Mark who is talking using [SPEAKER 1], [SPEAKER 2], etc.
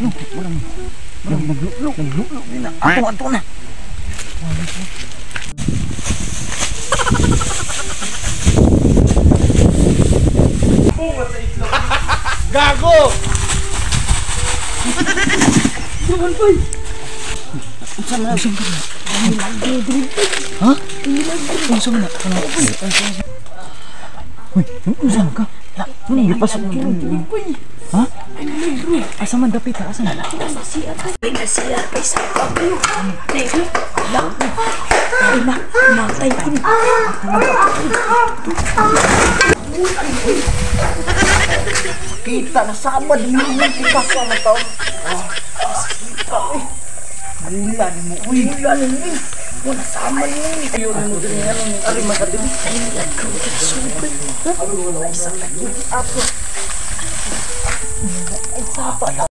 [SPEAKER 1] Murang murang naglulok, naglulok din na. Ato ato na.
[SPEAKER 2] Gago!
[SPEAKER 1] Duman boy. Unsa man? Ha? Unsa man? Uy, unsa man ka? Ano gipasok mo? Ha? Asa man dapit ha? Asa man?
[SPEAKER 3] Ay, nasiya pa isa pa kayo. Ay, na, matay kini.
[SPEAKER 1] Kita na samad mo kita sa mga tao. Kita eh. Gula ni mo. Uy, gula ni mo. Wala sama ni mo. Ayun mo din nga nung ari makadili.
[SPEAKER 3] Ay, nilagaw ka super.
[SPEAKER 1] Ay, sa ato. Ay, sapa.